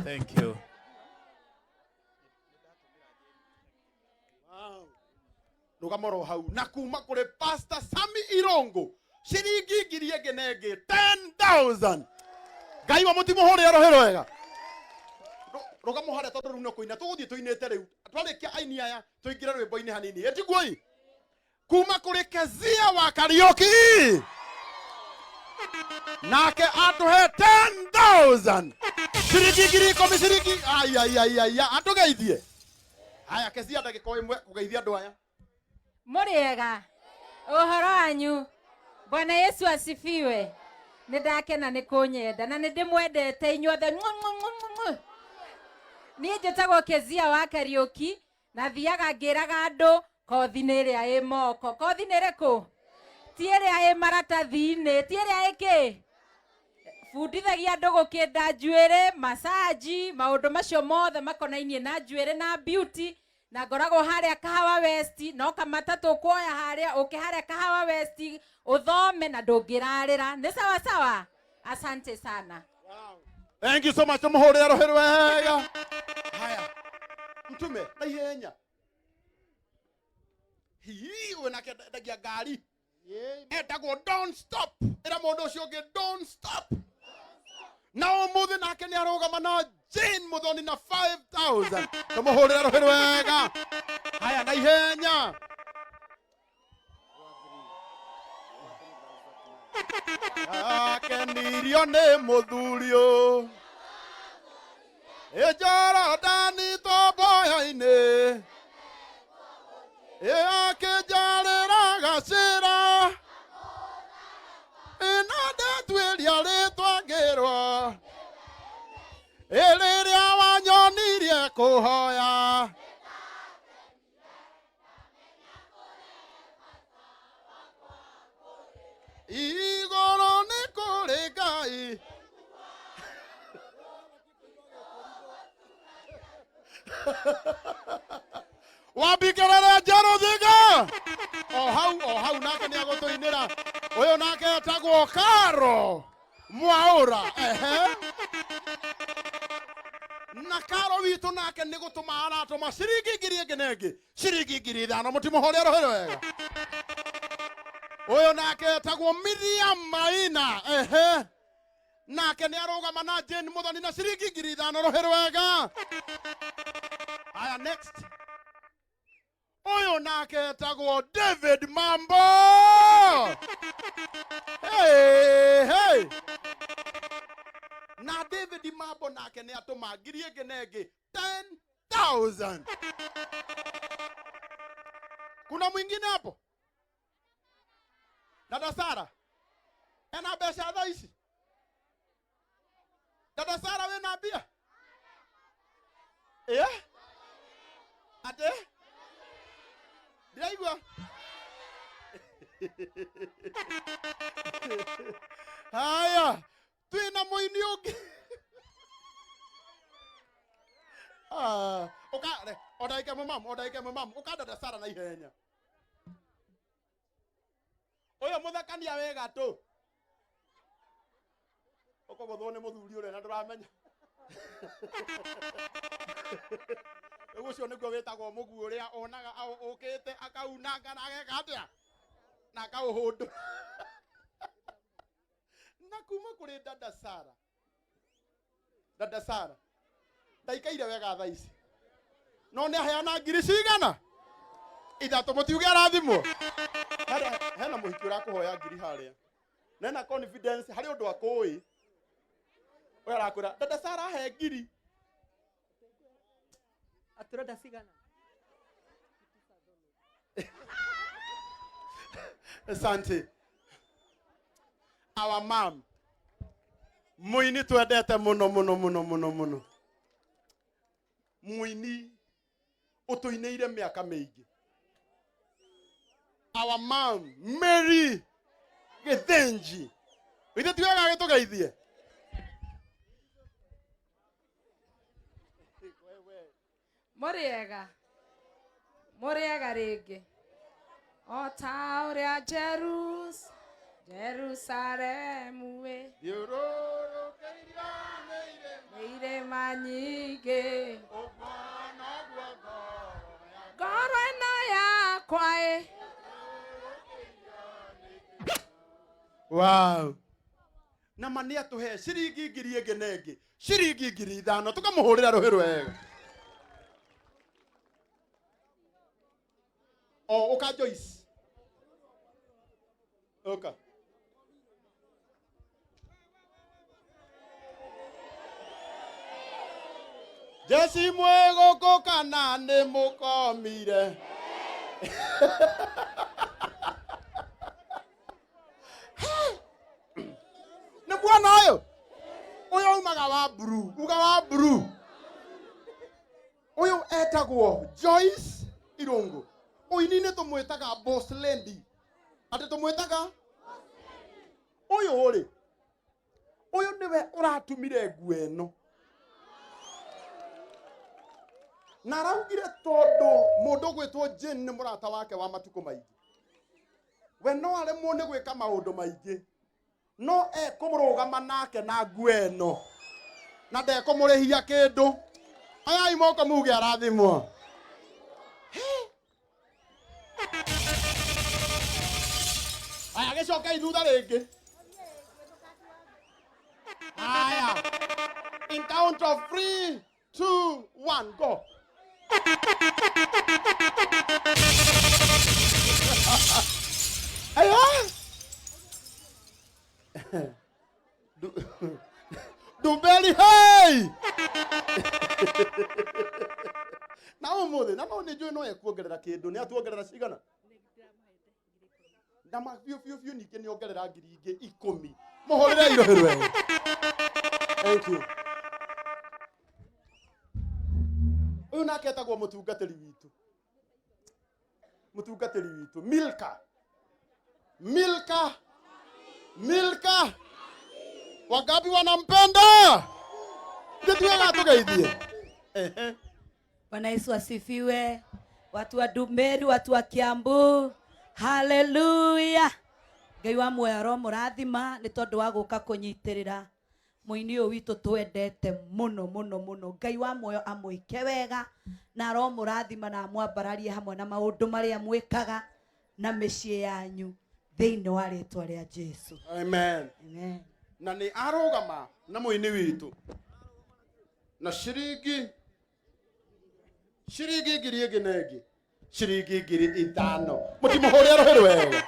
Thank you. Rũgama oro hau na kuma kũrĩ Pastor Sami Irongo ciringi ngiri ĩngĩ na ĩngĩ 10,000. Ngai wa mũtimũhũrĩre rũhĩ rwega. Rũgama harĩa tondũ rĩu no kũina tũgũthiĩ tũinĩte rĩu twarĩkia aini aya tũingĩre rwĩmbo-inĩ hanini ĩtiguo kuma kũrĩ Kezia wa Kariuki nake atũhe 10,000 ciringi 10,000 ciringi aiaiaiaia atũgeithie. Haya Kezia, ndagĩka o ĩmwe kũgeithia andũ aya. Mũrĩega ũhoro wanyu. Bwana Yesu asifiwe. Nĩ ndakena nĩ kũnyenda na nĩ ndĩmwendete inyuothe. Niĩ njĩtagwo Kezia wa Kariuki na thiaga ngĩraga andũ kothi nĩ ĩrĩa ĩ moko. Kothi nĩ ĩrĩkũ? Ti ĩrĩa ĩ maratathi-inĩ, ti ĩrĩa ĩ kĩ? Bundithagia andũ gũkĩnda njuĩrĩ, masaji, maũndũ macio mothe makonainie na njuĩrĩ na beauty. Na ngoragwo harĩa Kahawa West, no kamatatũ ũkuoya harĩa, ũke harĩa Kahawa West, ũthome na ndũngĩrarĩra. Nĩ sawa sawa? Asante sana. Thank you so much. Tumuhũrĩre rũhĩ rwega. Haya. Mtume na ihenya. Hii ũyũ nake endagia ngari. Etagwo Don't Stop. Ĩra mũndũ ũcio ũngĩ Don't Stop. Na ũmũthĩ nake nĩ arũgama na Jane Muthoni na 5000. Tumuhũrĩre rũhĩ rwega. Haya na ihenya. Akenirio nĩ mũthuri ũyũ. Ĩ Jorodani tomboya-inĩ. Ĩ akĩnjarĩra gacĩra. Ĩ na ndatuĩria rĩtwa ngĩrwo. Ĩ rĩrĩa wanyonirie kũhoya. Igũrũ nĩ kũrĩ Ngai. Wambikĩrĩre njerũ thiga. O hau o hau nake nĩ agũtũinĩra. Ũyũ nake etagwo Karo Mwaũra. Ehe. Na Karo witũ nake nĩ gũtũma aratũma ciringi ngiri ĩngĩ na ĩngĩ ciringi 5,000. Mũtimũhũrĩre rũhĩ rwega. Ũyũ nake etagwo Miriam Maina. Ehe. Nake nĩ arũgama na Jane Muthoni na ciringi 5,000 rũhĩ rwega. Haya next. Ũyũ nake etagwo David Mambo. Hey, hey. Na David Mambo nake nĩ atũma ngiri ĩngĩ na ĩngĩ 10,000. Kuna mwingine hapo? Dada Sara ena mbeca thaa ici? Dada Sara wĩna mbia? Eh? Ate? Ndiraigua. Haya, twĩna mũini ũngĩ. Ah, ũka re, o ndagĩka ĩmwe mamu, o ndagĩka ĩmwe mamu, ũka dada Sara na ihenya. Ũyũ mũthakania wĩ gatũ. Ũkũgũthwo nĩ mũthuri ũrĩa na ndũramenya. Rĩu ũcio nĩguo wĩtagwo mũguĩ ũrĩa onaga ũkĩte akaunanga na ageka atĩa? Na akaũhũndũra. Na kuma kũrĩ dada Sara. Dada Sara ndaikaire wega thaa ici no nĩ aheana ngiri cigana ithatũ mũtiuge arathimwo. Hena mũhiki ũrakũhoya ngiri harĩa na ena confidence harĩ ũndũ akũĩ ũyũ arakwĩra dada Sara he ngiri. Atũrenda cigana? Asante. Our mom. Mũini twendete mũno mũno mũno mũno mũno. Mũini ũtũinĩire mĩaka mĩingĩ. Our mom Mary Gĩthĩnji. Ithe ti wega agĩtũgeithie. Mũrĩega. Mũrĩega rĩngĩ. O ta ũrĩa Jerusalemu wĩ. Thiũrũrũkĩirio nĩ irĩma nyingĩ. Ngoro ĩno yakwa ĩ. Wow. Na ma nĩ atũhe ciringi ngiri ĩngĩ na ĩngĩ, ciringi 5,000, tũkamũhũrĩra rũhĩ rwega. O ũka Joyce, ũka. Jeci mwĩ gũkũ kana nĩ mũkomire? Nĩ kuona ũyũ ũyũ umaga wa blue, uga wa blue. Ũyũ etagwo Joyce Irũngũ, ũini-inĩ tũmwĩtaga Boss Lady. Atĩ tũmwĩtaga ũyũ rĩ, ũyũ nĩwe ũratumire nguo ĩno, na araugire tondũ mũndũ ũgwĩtwo Jane nĩ mũrata wake wa matukũ maingĩ, we no aremwo nĩ gwĩka maũndũ maingĩ, no ekũrũgama nake na nguo ĩno na ndekũmũrĩhia kĩndũ. Ayai moko muge arathimwo. Aya, gĩcokei thutha rĩngĩ. Aya, in count of 3, 2, 1, go. Aya. Ndumberi, hey! Na ũmũthĩ na no nĩ njũĩ no ekuongerera kĩndũ. Nĩ atuongerera cigana na ma biũ biũ biũ, ningĩ nĩ ongerera 10,000 ingĩ. Mũhũrĩre irũhĩ rwega. Thank you. Ũyũ nake etagwo mũtungatĩri witũ, mũtungatĩri witũ Milka, Milka, Milka. Wangapi wanampenda? Ndio tugeithie. Ehe. Bwana Yesu asifiwe. Watu wa Ndumeru, watu wa Kiambu, haleluya. Ngai wa muoyo aromũrathima nĩ tondũ wa gũka kũnyitĩrĩra mũini ũyũ witũ twendete mũno mũno mũno. Ngai wa muoyo amwĩke wega na aromũrathima na amwambararie hamwe na maũndũ marĩa mwĩkaga na mĩciĩ yanyu thĩinĩ wa rĩtwa rĩa Jesu. Amen. Amen. Na nĩ arũgama na mũini witũ na ciringi ngiri ĩngĩ na ĩngĩ, ciringi 5,000. Mũtimũhũrĩre rũhĩ rwega.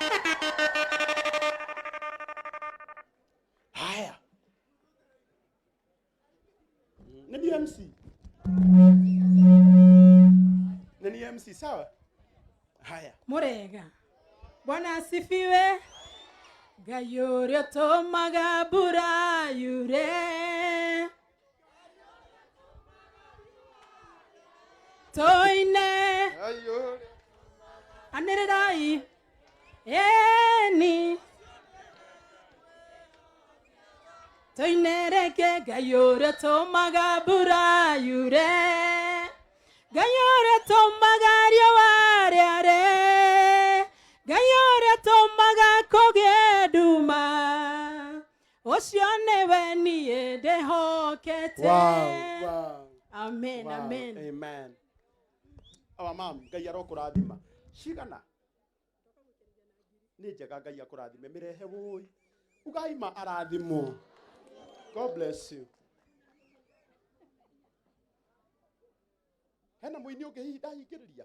Haya, nĩ niĩ MC, nĩ niĩ MC. Sawa, haya. Murega, Bwana asifiwe. Ngai ũrĩa ũtũmaga mbura yure, tũine anĩrĩrai ĩni, tũinereke Ngai ũrĩa ũtũmaga mbura yure, Ngai ũrĩa ũtũmaga riũa rĩare, Ngai ũrĩa ũtũmaga kũgĩe nduma, ũcio nĩwe niĩ ndĩhokete. Wow. Amen. Wow. Amen. Amen. Our mom, Ngai arokũrathima. Cigana? Nĩ njega, Ngai akũrathime. Mĩrehe wũi. Ugaima arathimwo. God bless you. Hena mũini ũngĩ hihi ndahingĩrĩria?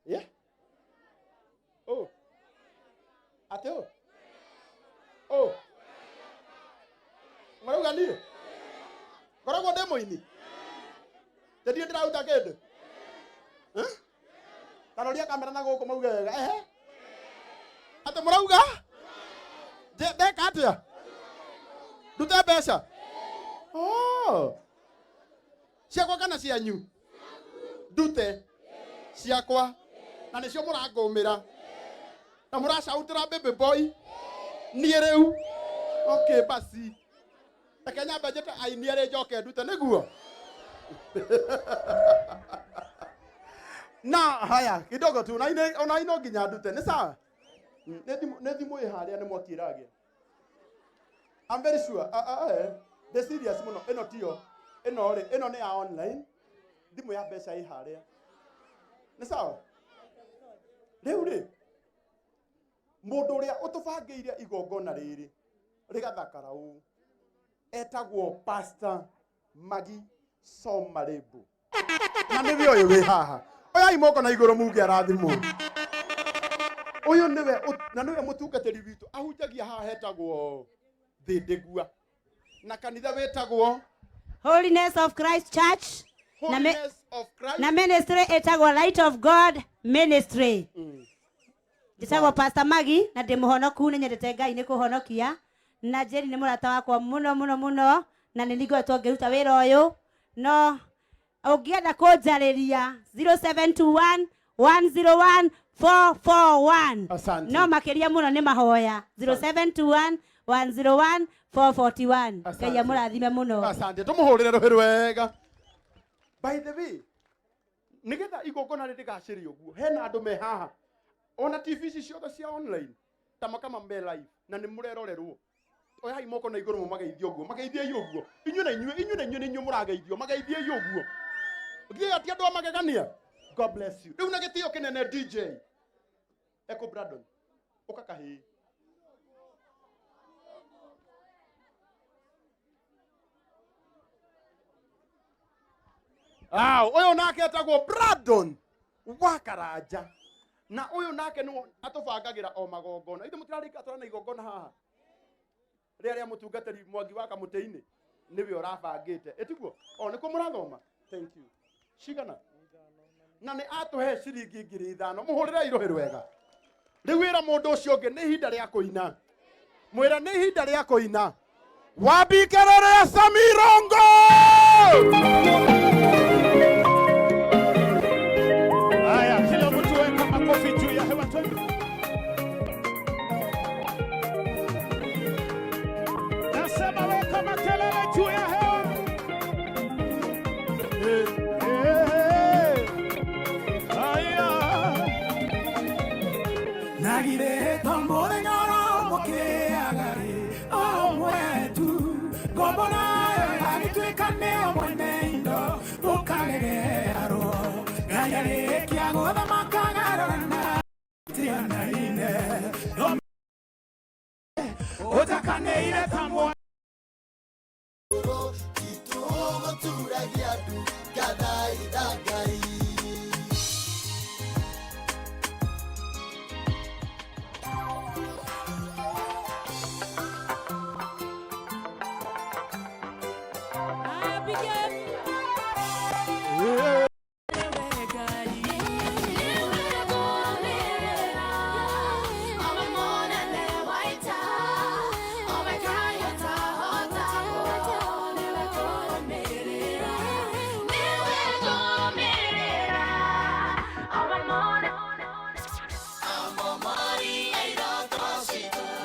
Yeah? Oh. Atĩ ũ? Oh. Marauga niĩ? Ngoragwo ndĩ mũini? Tĩ niĩ ndĩraruta kĩndũ? Eh? Taroria kamera na gũkũ mauge wega. Ehe. Atĩ mũrauga? Ndeka atĩa? Ndute mbeca? Oh. Ciakwa kana cianyu? Ndute ciakwa na nĩcio mũrangũmĩra na mũracautĩra baby boy niĩ rĩu. Okay, basi reke nyambe njĩte aini erĩ njoke ndute nĩguo. Na haya, kidogo tu na ine ona ino nginya ndute nĩ sawa. Nĩ thimũ ĩ harĩa nĩ mwaki ĩragĩa. I'm very sure. Ah, ah, eh. Ndĩ serious mũno, ĩno tiyo. Ĩno rĩ, ĩno nĩ ya online, thimũ ya mbeca ĩ harĩa. Nĩ sawa? Rĩu rĩ, mũndũ ũrĩa ũtũbangĩire igongona rĩrĩ rĩgathakara ũũ etagwo Pastor Magi Somarembo, na nĩwe ũyũ wĩ haha. Oyai moko na igũrũ muge arathimwo. Ũyũ nĩwe na nĩwe mũtungatĩri witũ, ahunjagia haha hetagwo Thĩndĩgua, na kanitha wĩtagwo Holiness of Christ Church na, Holiness of Christ na ministry ĩtagwo Light of God Ministry. Njĩtagwo Pastor Maggie na ndĩ mũhonoku, nĩ nyendete Ngai nĩ kũhonokia, na Jerry nĩ mũrata wakwa mũno mũno mũno, na nĩ ngoretwo ngĩruta wĩra ũyũ. No ũngĩenda kũnjarĩria, 0721 101 441. Asante. No makĩria mũno nĩ mahoya, 0721 101 441. Ngai Asante. amũrathime mũno. Asante, tumuhurire ruhi rwega. By the way, nigetha igongona rĩrĩ rĩgacĩre ũguo, hena andũ me haha ona TV ici ciothe cia online ta makama me live na nĩ mũrerorerwo. Oyai moko na igũrũ mũmageithie ũguo, mageithiei ũguo inyuĩ na inyuĩ, inyuĩ na inyuĩ nĩ inyuĩ mũrageithio, mageithiei ũguo. Githĩ ti andũ a magegania? God bless you. Rĩu na gĩtĩo kĩnene, DJ Echo Brandon, ũka kahĩĩ. Au, ũyũ nake etagwo Brandon wa Karanja, na ũyũ nake nĩwe atũbangagĩra o magongona. Ithe mũtirarĩka tũrana igongona haha rĩrĩa rĩa mũtungatĩri Mwangi wa Kamũtĩ-inĩ, nĩwe ũrabangĩte, ĩtiguo? O nĩkuo mũrathoma. Thank you. Cigana? Na nĩ atũhe ciringi 5,000. Mũhũrĩre irũhĩ rwega. Rĩu wĩra mũndũ ũcio ũngĩ, nĩ ihinda rĩa kũina. Mwĩra nĩ ihinda rĩa kũina. Wabikerere Samirongo. Haya, kila mtu weka makofi juu ya hewa, twende. Nasema weka makelele juu ya hewa. Eh, eh, haya. Nagire tombore nyoro mukiagari o mwetu ngombo nayo agituĩka nĩo mwene indo ũkagegearwo Ngai arĩkia gũthamaka garũrana tianaine ũtakanĩire ta mwa Tũgũturagia ndu ngathaitha Ngai.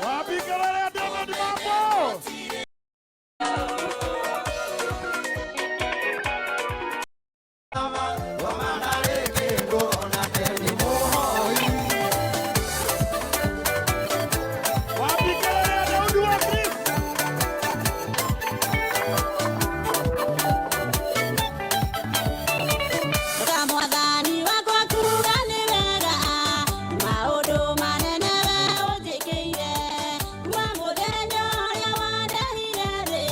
Wabikerere David Mambo. Wabikerere Daudi wa Chris. Mwathani wakwa kuga nĩ wega, maũndũ manene we ũnjĩkĩire, kuma mũthenya ũrĩa wandehire thĩ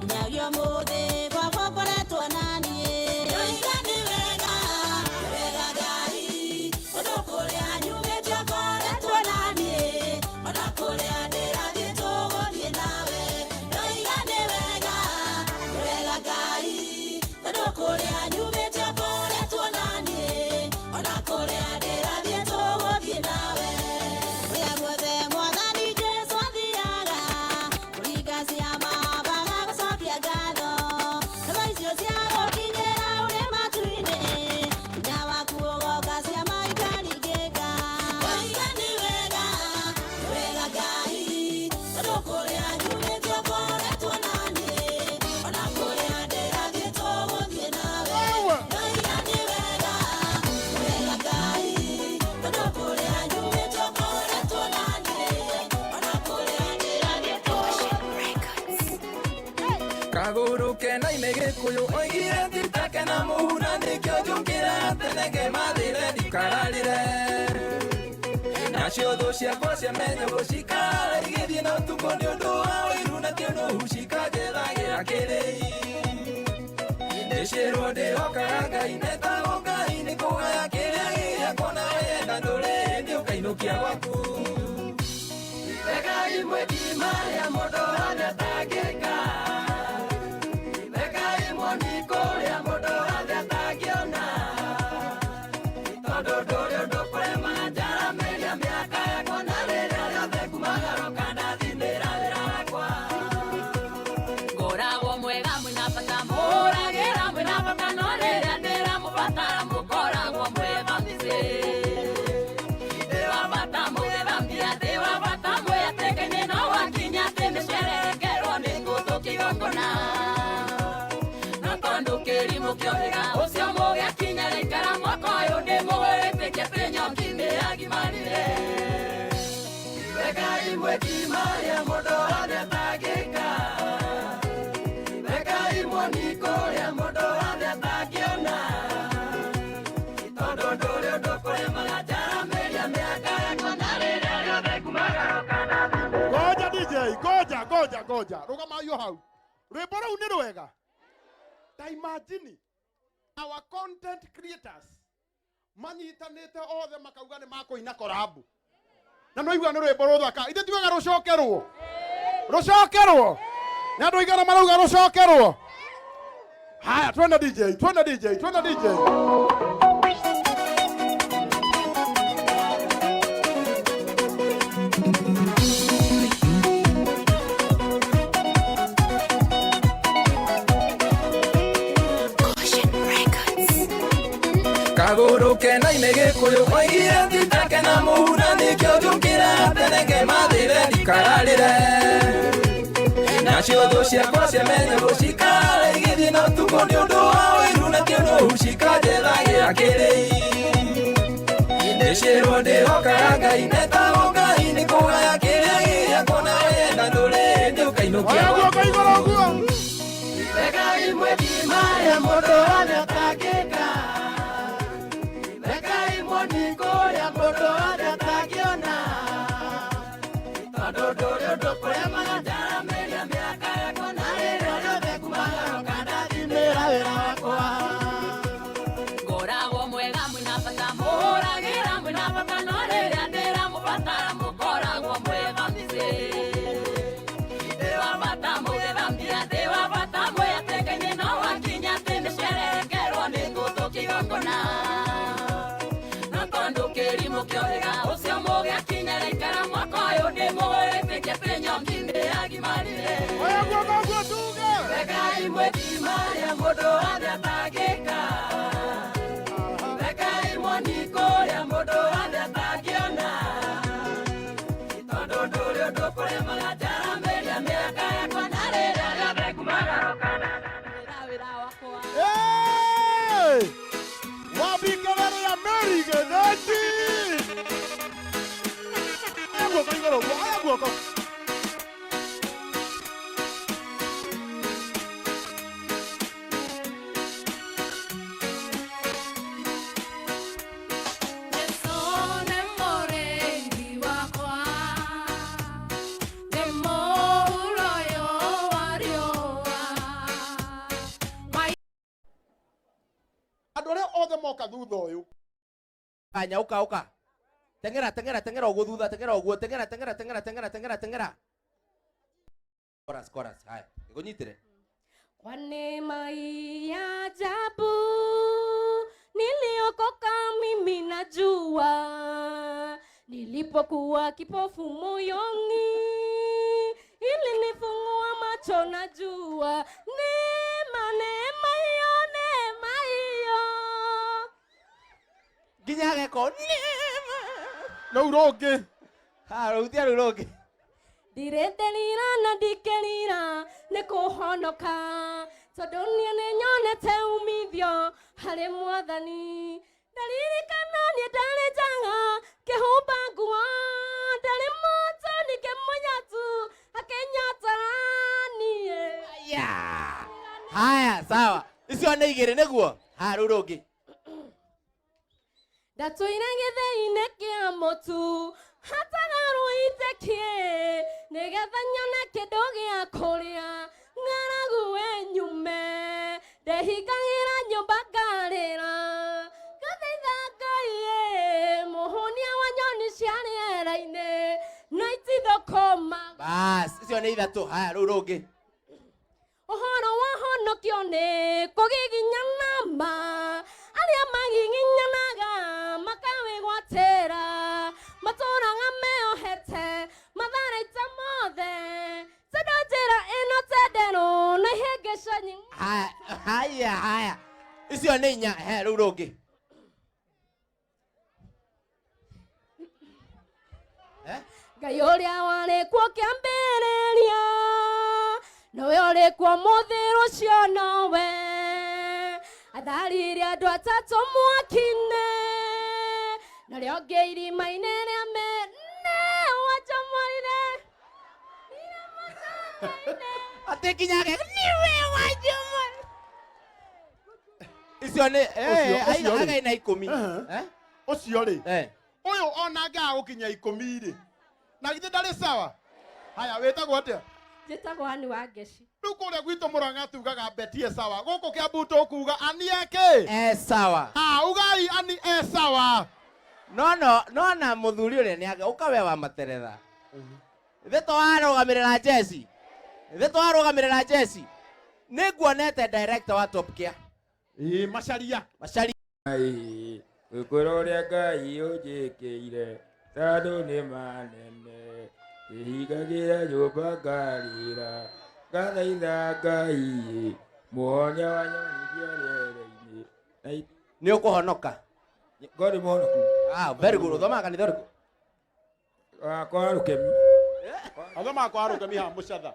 nginyagia ũmũthĩ, baba ũkoretwo na niĩ. Ndoiga nĩ wega, nĩ wega Ngai, ũndũ kũrĩa nyumĩte ũkoretwo na niĩ, ona kũrĩa ndĩrathiĩ tũgũthiĩ nawe. Ndoiga nĩ wega, nĩ wega Ngai, tondũ kũrĩa nyumĩte ũkoretwo na niĩ, ona kũrĩa ndĩrathiĩ tũgũthiĩ nawe. Kũrĩa guothe Mwathani Jesũ athiaga, kũringa ciama ambaga gũcokia ngatho. Ndogo icio cia gũkinyĩra ũrĩ matu-inĩ, hinya waku ũgoka ciama ikaringĩka. Ndoiga nĩ wega, nĩ wega Ngai, tondũ kũrĩa nyumĩte ũkoretwo na niĩ, ona kũrĩa ndĩrathiĩ tũgũthiĩ nawe. Ndoiga nĩ wega, nĩ wega Ngai, tondũ kũrĩa nyumĩte ũkoretwo na niĩ, ona kũrĩa ndĩrathiĩ tũgũthiĩ. Kaguru kena ime gĩkũyũ oigire nditake na mũhuna nĩkĩo njũkĩra tene ngemathĩre ndikararĩre nacio thũ ciakwa ciamenya gũcikara igĩthiĩ na ũtukũ nĩ ũndũ wa ũiru na kĩũnũhu cikanjethagĩra kĩrĩi ndĩcĩrwo ndĩhokaga Ngai netagwo Ngai nĩ kũgaya kĩrĩa gĩakwa na wenda ndũrĩ hĩndĩ ũkainũkia gwaku. Rekai mwĩki marĩa mũndũ wothe atangĩka. Rekai muoni kũrĩa mũndũ wothe atangĩona. Tondũ ndũrĩ ũndũ kũremaga njaramĩria mĩaka yakwa na rĩrĩa rĩothe ngumagarũka ndathimĩra wĩra wakwa. Ngoragwo mwega mwĩna bata mũragĩra mwĩna bata no rĩrĩa ndĩramũbatara mũkoragwo mwĩbamici. Ndĩ wa bata mũgĩthambia ndĩ wa bata mwĩatĩkaine no wakinya atĩ nĩcerekerwo nĩ ngũthũkia igongona. No tondũ kĩrimũ kĩohĩga ũcio mũgĩakinya rĩikara mwaka ũyũ ndĩmũgwĩtĩkia atĩ nyoki nĩyagimarire. Rekai mwĩki marĩa mũndũ wothe atangĩka. Rekai muoni kũrĩa mũndũ wothe atangĩona. Tondũ ndũrĩ ũndũ kũremaga njaramĩria mĩaka yakwa na rĩrĩa rĩothe ngumagarũka ndathimĩra. Ngoja DJ, ngoja, ngoja, ngoja. Rũgamai o hau. Rwĩmbo rũu nĩ rwega. Ta imagine our content creators manyitanĩte othe makauga nĩ makũina korabu. Na no igua nĩ rwĩmbo rũthaka. Ithe ti wega rũcokerwo. Rũcokerwo. Nĩ andũ aigana marauga rũcokerwo. Haya, twende DJ, twende DJ, twende DJ. Kaguru kena ime gĩkũyũ oigire nditake na mũhuna nĩkĩo njũkĩra tene ngemathĩre ndikararĩre nacio thũ ciakwa ciamenya gũcikara igĩthiĩ na ũtukũ nĩ ũndũ wa ũiru na kĩũnũhu cikanjethagĩra kĩrĩi ndĩcĩrwo ndĩhokaga Ngai netagwo Ngai nĩ kũgaya kĩrĩa gĩakwa na wenda ndũrĩ hĩndĩ ũkainũkia Oya guoko igũrũ ũguo. Rekai mwĩki marĩa mũndũ wothe atangĩka. Rekai muoni kũrĩa mũndũ wothe atangĩona. Tondũ ndũrĩ ũndũ kũremaga njaramĩria mĩaka yakwa na rĩrĩa rĩothe ngumagarũka ndathimĩra wĩra wakwa. Ngoragwo mwega mwĩna bata mũragĩra mwĩna bata no rĩrĩa ndĩramũbatara mũkoragwo mwĩbamici. Ndĩ wa bata mũgĩthambia ndĩ wa bata mwĩatĩkaine no wakinya atĩ nĩcerekerwo nĩ ngũthũkia igongona. No tondũ kĩrimũ kĩohĩga ũcio mũgĩakinya rĩikara mwaka ũyũ ndĩmũgwĩtĩkia atĩ nyoki nĩyagimarire. Oya guoko ũguo tuge. Rekai mwĩki marĩa mũndũ wothe atangĩka. Rekai muoni kũrĩa mũndũ wothe atangĩona. Tondũ ndũrĩ ũndũ kũremaga njaramĩria mĩaka yakwa na rĩrĩa rĩothe ngumagarũka ndathimĩra wĩra wakwa. Hey! Wambikĩrĩria ya Mary Gĩthĩnji. Oya guoko igũrũ ũguo, oya guoko. Jesũ nĩ mũrĩithi wakwa, ndĩ mũhuro ũyũ wa riũa. Andũ arĩa othe moka thutha ũyũ. Anya uka uka. Tengera tengera tengera uguo thutha tengera uguo tengera tengera tengera tengera tengera tengera. Chorus chorus. Haya, ikunyitire. Kwa neema hii ya ajabu niliokoka mimi najua, nilipokuwa kipofu moyoni ilinifungua macho najua, neema neema hiyo neema hiyo. Nginya geko. Rũu rũngĩ. Ha, rũu tia rũu rũngĩ. Ndirenderira na ndikerira nĩ kũhonoka tondũ niĩ nĩnyonete umithio harĩ Mwathani. Ndaririkana niĩ ndarĩ njaga ngĩhumba nguo ndarĩ mũtũ ningĩ mũnyatu akĩnyotora niĩ. Aya. Haya, sawa. Icio nĩ igĩrĩ nĩguo. Haya, rĩu rũngĩ. Ndatũire gĩthĩi-inĩ kĩa mũtu hatararũite kĩ nĩgetha nyone kĩndũ gĩa kũrĩa ng'aragu ĩnyume ndehingagĩra nyũmba ngarĩra ngathaitha Ngai ĩ mũhũnia wa nyoni cia rĩera-inĩ na itithũkũma. Bas, icio nĩ ithatũ. Haya, rĩu rũngĩ. Ũhoro wa honokio nĩ kũgiginyana ma arĩa magiginyanaga makawĩgwatĩra matũraga meohete matharaita mothe tondũ njĩra ĩno tenderũ na ihĩngĩca nyingĩ. Haya, haya, haya. Icio nĩ inya. He, rĩu rũngĩ. Ngai ũrĩa warĩ kuo kĩambĩrĩria nowe ũrĩ kuo mũthĩ rũciũ nowe atharirie andũ atatũ mwaki-inĩ na rĩo ngĩ irima-inĩ rĩa mene wanjomorire. Atĩ nginya niwe wanjomorire. Icio nĩ Ũcio rĩ. againa 10. Ũcio rĩ. Ũyũ ona angĩaga gũkinya 10 rĩ. Na githĩ ndarĩ sawa? Haya, wĩtagwo atĩa? Njĩtagwo Ann wa Ngeci. Rĩu kũrĩa gwitũ Mũrang'a tugaga Betty e sawa. Gũkũ Kĩambu tũkuga Ann eke? E sawa. Ah, ugai Ann e sawa. No no no na mũthuri ũrĩa nĩ aga ũka we wa materetha. Ithe to warũgamĩrĩra jeci. Ithe to warũgamĩrĩra jeci. Nĩ nguonete director wa Top Gear. Ĩ Macharia. Macharia. Ngai ngwĩkwĩra ũrĩa Ngai ũnjĩkĩire tondũ nĩ manene kĩhingagĩra nyũmba ngarĩra ngathaitha Ngai mũhonia wa nyoni cia rĩera-inĩ. Nĩ ũkũhonoka. Ngo nĩ mũhonoku. Ah, very good. Ũthomaga kanitha ũrĩkũ? Kwa Rũkemi. Athomaga kwa Rũkemi ha Mũcatha.